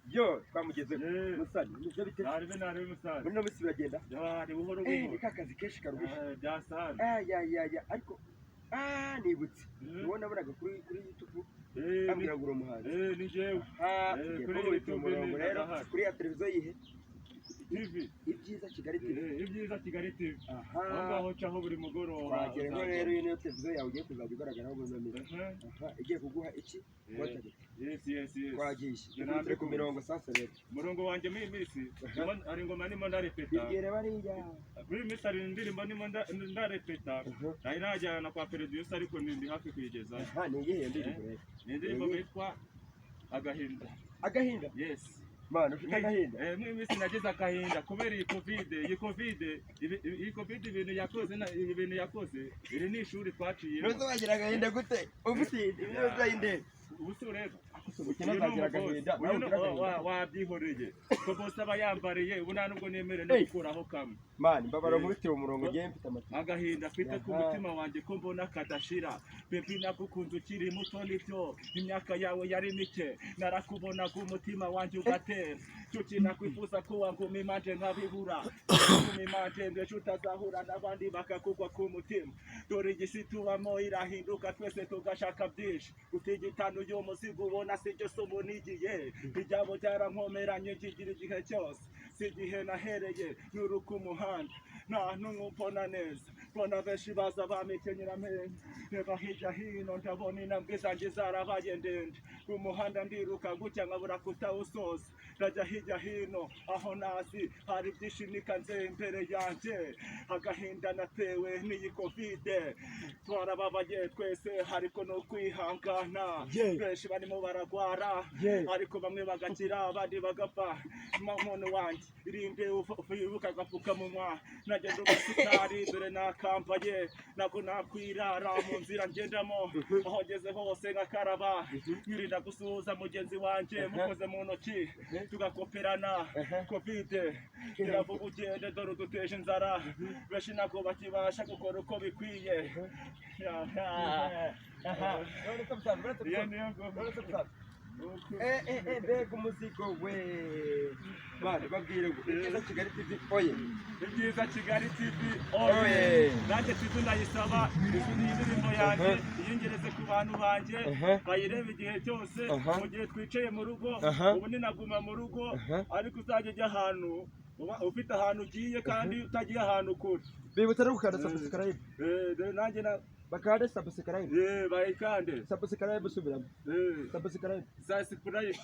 Yo, twamugezeho. Eh. Musani, bimeze bite? Narebe, narebe, musaza. Muri ino minsi biragenda? Ni buhoro Eh, buhoro. Ni ka kazi kenshi karuhije. Eh, byasana. Ah, ya ya ya, ariko nibutse uwo nabonaga kuri YouTube ambwira ngo uri umuhanzi. Eh, ni jewe. Ah, Eh, tugiye kuri kumubita YouTube umurongo ni rero ndahari. kuri ya televiziyo yihe? TV. Ibyiza Kigali TV. Eh, Ibyiza Kigali TV. Aha. Aho ngaho caho buri mugoroba. Twagera ngo rero iyi niyo televiziyo yawe ugiye kuzajya ugaragaraho muri ino minsi. Aha, igiye kuguha iki? Contact. Yes. Twagiye. Njye Turi ku nabikunda. mirongo sasa rero. Umurongo wanjye muri iyi minsi hari ingoma ndimo ndarepeta. Bibwire bariya. Muri iyi minsi hari indirimbo ndimo ndarepeta. Nari najyana kwa producer, ariko ndi hafi kuyigezayo. Aha, ni iyihe ndirimbo rero? Ni indirimbo yitwa Agahinda. Agahinda? Yes. Mana, ufite agahinda? Eh, muri iyi minsi nagize agahinda kubera iyi Covid. Iyi Covid ibintu yakoze, iri ni ishuri twaciyemo. Ntuzi wagira agahinda gute ufite ibibazo y'indege? Ubu si ureba? Ubukene, Uyu ni azagira umubosi. agahinda. Uyu Nawe ni ugira agahinda. Wabyihoreye ko bose aba yambariye, ubu nta nubwo nemerewe no Hey. gukuraho kamwe. Mani, mbabara nkubitire umurongo, ngiye mfite amatsiko. Agahinda mfite ku mutima wanjye ko mbona kadashira. Baby, nagukunze ukiri muto, nibyo, imyaka yawe yari mike, narakubonaga umutima wanjye ugatera. Cyuki nakwifuza ko wanguma imanje nkabibura, nguma imanje ngo ejo utazahura n'abandi bakakugwa ku mutima. Dore igisi tubamo irahinduka, twese tugashaka byinshi. Gutigitana uyu muzigo ubona sibyo somo nigiye, ibyabo byarankomeranye nkigira igihe cyose. Si igihe nahereye nuruka umuhanda, nta n'umwe umbona neza, mbona benshi baza bamikenyera amenyo. Reba hirya hino, ndabona intambwe zanjye zarabaye ndende. Umuhanda ndiruka gutya nkabura kutawusoza, ndajya hirya hino aho nazi hari byinshi nikanze imbere yanjye. Agahinda natewe n'iyi Covid, twarababaye twese, ariko no kwihangana. Benshi barimo baragwara, ariko bamwe bagakira, abandi bagapfa. Muntu wanjye, irinde, wibuke agapfukamunwa. Nagenda umusitari, dore nakambaye, ntabwo nakwirara mu nzira ngendamo. Aho ngeze hose nkakaraba, nkirinda gusuhuza mugenzi wanjye mukoze mu ntoki, tugakoperana. Covid iravuga ugende, dore uduteje inzara, benshi ntabwo bakibasha gukora uko bikwiye. Aha, none se musaza, uretse Iyo gusoza, niyo ngoma. uretse gusoza. Eh eh eh, mbega umuzigo we! Mani, babwire ngo Ibyiza Kigali TV oye! Ibyiza Kigali TV Oye! oye! Nanjye TV ndayisaba ijwi, iyi ndirimbo yanjye iyingereze ku bantu banjye, bayirebe igihe cyose mu gihe twicaye mu rugo. Ubu ninaguma mu rugo, ariko uzajya ujya ahantu uba ufite ahantu ugiye kandi utagiye ahantu kure. Bibutsa no gukanda subscribe. Eh, dore nanjye na Bakande subscribe. Eh, bayikande. Subscribe, subiramo. Eh. Subscribe. Subscribe.